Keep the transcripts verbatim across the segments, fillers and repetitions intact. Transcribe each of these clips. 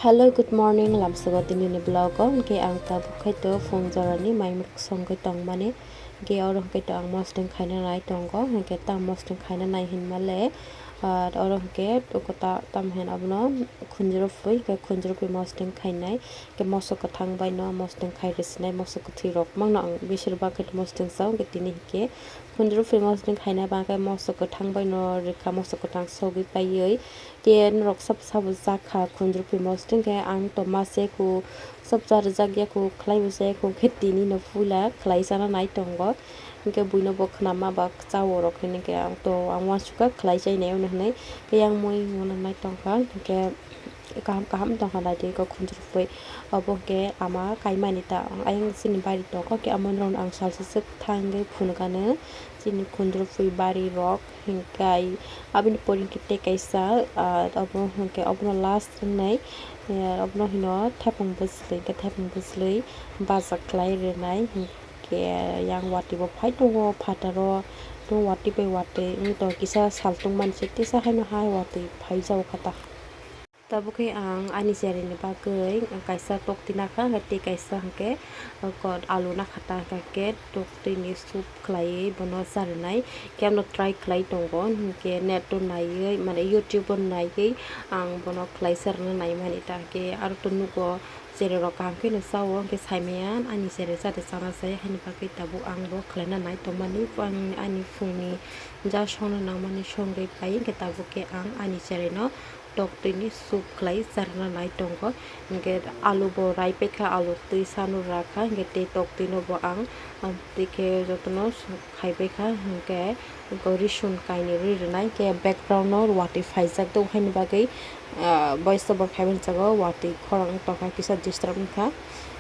Hello, good morning, lamsogo tini ni vlog o hwnkhe ang tabuk khai to phung jora ni mai mui songwi tong mani. Hwnkhe oro hwnkhe to ang mosdeng khaina nai tongo, hwnkhe ta mosdeng khaina nai hinmale, ah, oro hwnkhe toko ta, tamo hin abono khunjuro phui, hwnkhe khunjuro phui mosdeng khainai, hwnkhe moso kwthang bai no mosdeng khai rwsinai, moso kwthwi rok mangno ang besir bak khai mosdeng chao, hwnkhe tini hwnkhe khunjuro phui mosdeng khaina bangkhe moso kwthang bai no rwkha, moso kwthang sogwi paiwi. Ke norok sabo sabo jakha khunjuru phui mosdeng khe ang to ma se ku sab cha rwjak ya ku khlai bo se ku khe tini no puila khlai chana nai tongo. Hwnkhe buino bo khwnama ba chawo rok hini khe ang to ang uansukha khlai chai nai hwnwi. Khe yang mui hwnwi nai tongkha hwnkhe kaham kaham tongkha naidi khe khunjuru phui obo hwnkhe ama kaimani ta ayang chini bari tongkha khe amo norokno ang salsa swk thangwi phunukha nw chini khunjuru phui bari rok. Hwnkhe aboni pore hwnkhe tei kaisa, ah, obo hwnkhe obono last wngnai, eh, obono hino thepung bwchwlwi, hwnkhe thepung bwchwlwi baja khlai rwnai, hwnkhe yang watwi bo phai tongo phataro, watwi bai watwi wng tong kisa saltung mani se tisa haino hai watwi phai jao kha ta. Tabuk khe ang ani cherry ni bagwi kaisa toktwi nakha, hwnkhe tei kaisa hwnkhe alu nakha ta, hwnkhe toktwi ni soup khlaiwi bono charwnai. Khe ano try khlai tongo, hwnkhe net o naiwi, mane YouTube o naiwi ang bono khlai charwna naimani ta. Hwnkhe aro to nugo cherry rok kaham kheno chao, hwnkhe saimaya ani cherry chate chana chai, haini bagwi tabuk ang bo khlaina nai tongmani. Ani phungni ja songna nangmani songwi pai, hwnkhe tabuk khe ang ani cherry no toktwi ni soup khlai charwna nai tongo. Hwnkhe alu bo rai paikha, alu twi sano rakha, hwnkhe tei toktwi no bo ang, ah, tei khe jotono khai paikha, hwnkhe risun kainwi rwi rwnai, hwnkhe background no watwi phaijak tongo, haini bagwi, ah, voice over khaimani jaga o watwi khorang tongkha, kisa disturb wngkha.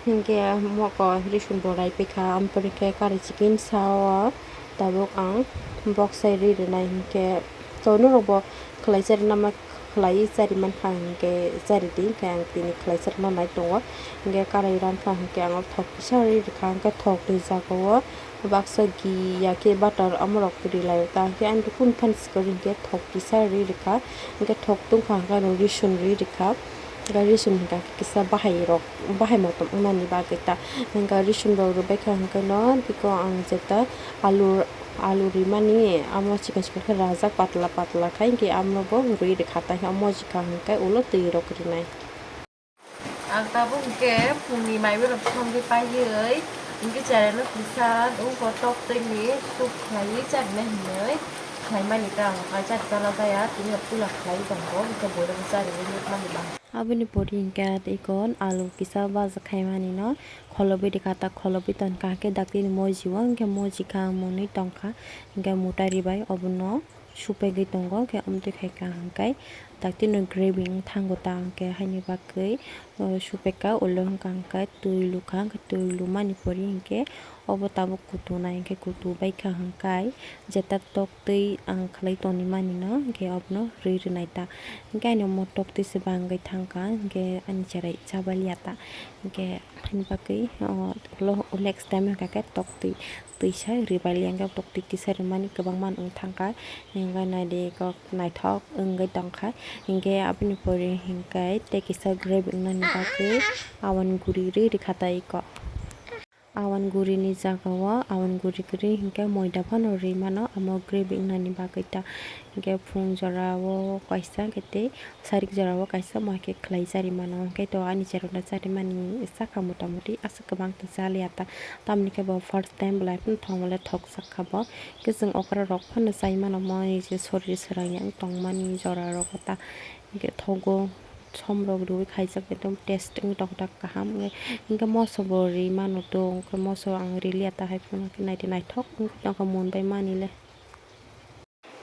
Hwnkhe moko risun bo rai paikha, ampore khe kari chicken sao tabuk ang boksai rwi rwnai, hwnkhe to norok bo khlai charwna ma khlaiwi chari mankha hwnkhe chari di, hwnkhe ang tini khlai charwna nai tongo. Hwnkhe karai rankha hwnkhe ang thok kisa rwi rwkha, hwnkhe thok ni jaga o baksa giya khe butter amorok rwi lai ta, hwnkhe ani kunu phano swkang hwnkhe thok kisa rwi rwkha, hwnkhe thok tungkha hwnkhe ano risun rwi rwkha, hwnkhe risun hwnkha kisa bahai rok bahai motom wngnani bagwi ta, hwnkhe risun rok rwbaikha hwnkhe no bikhe ang jeta alu Alu rimani amo chikon chikon khe rajak patla patla khai hwnkhe amo bo rwi rwkha ta hwnkhe amo jikha hwnkhe ulo twi rok rinai. Ang tabuk hwnkhe phungni mai bai rok songwi paiwi hwnkhe cheraino kisa wngkha tok twi ni soup khlaiwi charinai hinwi khlaimani ta ang chari chana chaya tini rok puila khlaiwi tongo hwnkhe boirok bo chariwi nukmani ba. Aboni pore hwnkhe iko alu kisa baja khaimani no kholobwi rwkha ta, kholobwi tongkha hwnkhe daktino moji o hwnkhe moji kha mwnwi tongkha hwnkhe mwtai rwbai obono supegwi tongo hwnkhe amtwi khaikha hwnkhe daktino gravy wng thango ta hwnkhe haini bagwi supekha ulo hwnkha hwnkhe twi lukha hwnkhe twi lumani pore hwnkhe obo tabuk kutunai hwnkhe kutubaikha hwnkhe jeta tok twi ang khlai tongmani no hwnkhe obono rwi rwnai ta. Hwnkhe ani omo tok twi se bangwi thangkha, hwnkhe ani cherai chabalia ta. Hwnkhe ani bagwi, o, ulo next time hwnkha khe tok twi twisa rwbaili hwnkhe tok twi kisa rwmani kwbangma wng thangkha. Hwnkhe naidi kok naithok wngwi tongkha. Hwnkhe aboni pore hwnkhe tei kisa gravy wngnani bagwi awan guri rwi rwkha ta iko. Awan guri ni jaga o awan guri kwrwi hwnkhe moida phano rwi mano omo gravy wngnani bagwi ta. Hwnkhe phung jora o kaisa hwnkhe tei sarik jora o kaisa ma khe khlai chari mano hwnkhe to ani cherokno chari mani saka mota moti aswk kwbang ta chaliya ta. Tamoni khe bo first time belai phano thok mole thok sak kha bo. Hwnkhe chwng okra rok phano chai mano mo nije soriri swrang yang tong mani jora rogo ta. Hwnkhe thogo. Som rok rwi khaijak ekdom taste wngwi tongkha kaham wngwi. Hwnkhe moso bo rwi mano to, hwnkhe moso ang riliya ta hai phano naidi naithok wngwi tongkha munbai mani le.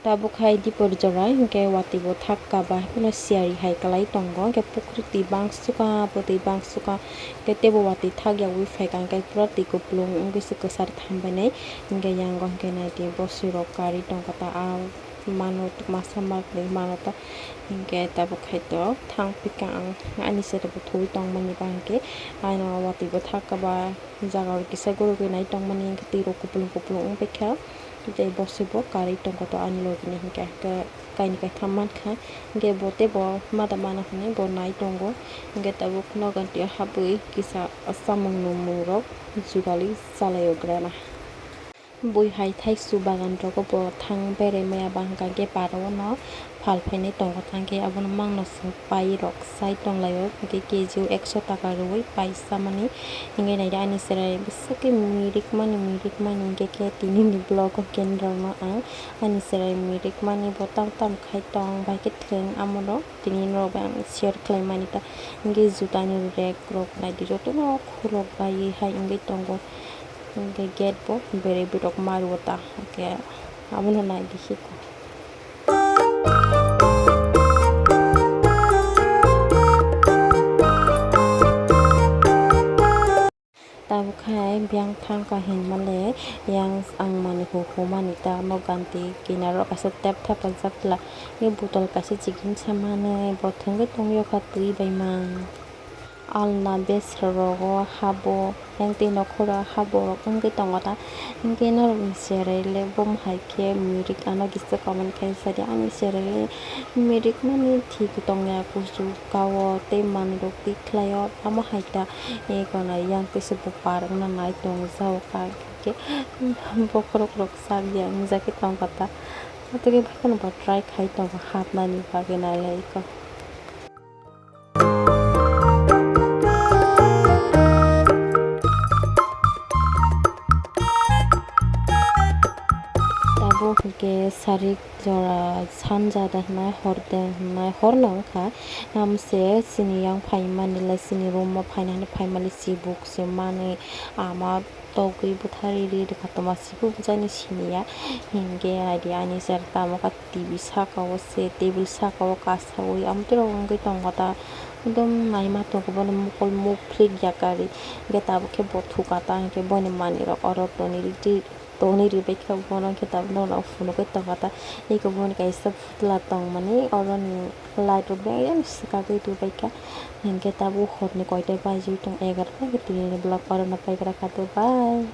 Tabuk hai dipor jora hwnkhe watwi bo thak kaba hai phano siyari hai kwlai tongo, hwnkhe pukhri twi bangsuka bwtwi bangsuka hwnkhe teibo watwi thak yagwi phaikha hwnkhe pura twi kupulung wngwi se kwchar thambainai. Hwnkhe yango hwnkhe naidi bwswirok karwi tongkha ta a. Mano masa mak ni mano ta hwnkhe tabuk hai to thang pika ang ani sero bo thuwi tongmani ba hwnkhe ano watwi bwthak kaba jaga o kisa gurugwi nai tongmani hwnkhe twi rok kupulung kupulung wngbaikha tei bwswi bo karwi tongkha to ani logi ni hwnkhe hwnkhe kaini kaitham mankha, hwnkhe bo teibo mada mano hwnwi bo nai tongo. Hwnkhe tabuk nogo twi habwi kisa chamung nungmung rok jugali chalaio grana. Bui hai thaisu bagan rogo bo thang berai maya ba hwnkha hwnkhe para o no phal phainai tongo, thang khe abono mangno se pai rok sai tonglaio, hwnkhe K G o ekso taka rwui pai samani. Hwnkhe naidi ani chwrai bwswk khe mirik mani, mirik mani, hwnkhe khe tini ni vlog o kenrokno ang ani chwrai mirik mani bo tam tam khai tong bai khe thwng, amo rok tini norok bai ang share khlai mani ta. Hwnkhe juta ni rek rok naidi jotono khulok baiwi hai wngwi tongo. Hwnkhe gate bo berwi borok mario ta, hwnkhe abono naidi se. Tabuk hai biyang thangkha hinmale yang ang mani huhumani ta nok ganti kinaro kaisa tep thepajak pla. Ni botol kaisa chikimsa manwi bo thwngwi tongwi okha twi bai mang. Alna besra rogo habo, yang twi nokhora habo rok wngwi tongo ta. Hwnkhe norokni cherai le bomo hai khe mirik ano kisa comment khai sadi. Ani cherai le mirik mani thik tongya, kuchuk kao tei manwi rok twi khlaio. Amo hai ta, e, gana yang twi se bupar wngna nai tongjao ka, hwnkhe bokhorok rok sak ya wngjagwi tongkha ta. Hato khe bo try khai tongo hapnani bagwi nailai kho. Tabuk hwnkhe sarik jora sanja da hwnwi hor de hwnwi hor no wngkha. Amse chini yang phaimani le chini room o phainani phaimani chibuk se manwi ama togwi bwtharwi ri rwkha tongma sibo bwjaini siniya. Hinkhe aidi ani sir tamo kha T V saka o se table saka o kasawi amtwrok wngwi tongo ta. Ekdom naima tongo bono mokol moplik ya gari. Hinkhe tabuk khe bo thuka ta hinkhe boini manwirok oro tonwi ri-, tonwi ribaikha bono hinkhe tabuk norok phunugwi tongo ta. Eko boni kaisa phutla tongmani oroni light rok beng beng swkagwi ribaikha. Hinkhe tabuk horni koita baji tong egarota hinkhe tini ni vlog orono paigra kha to bye.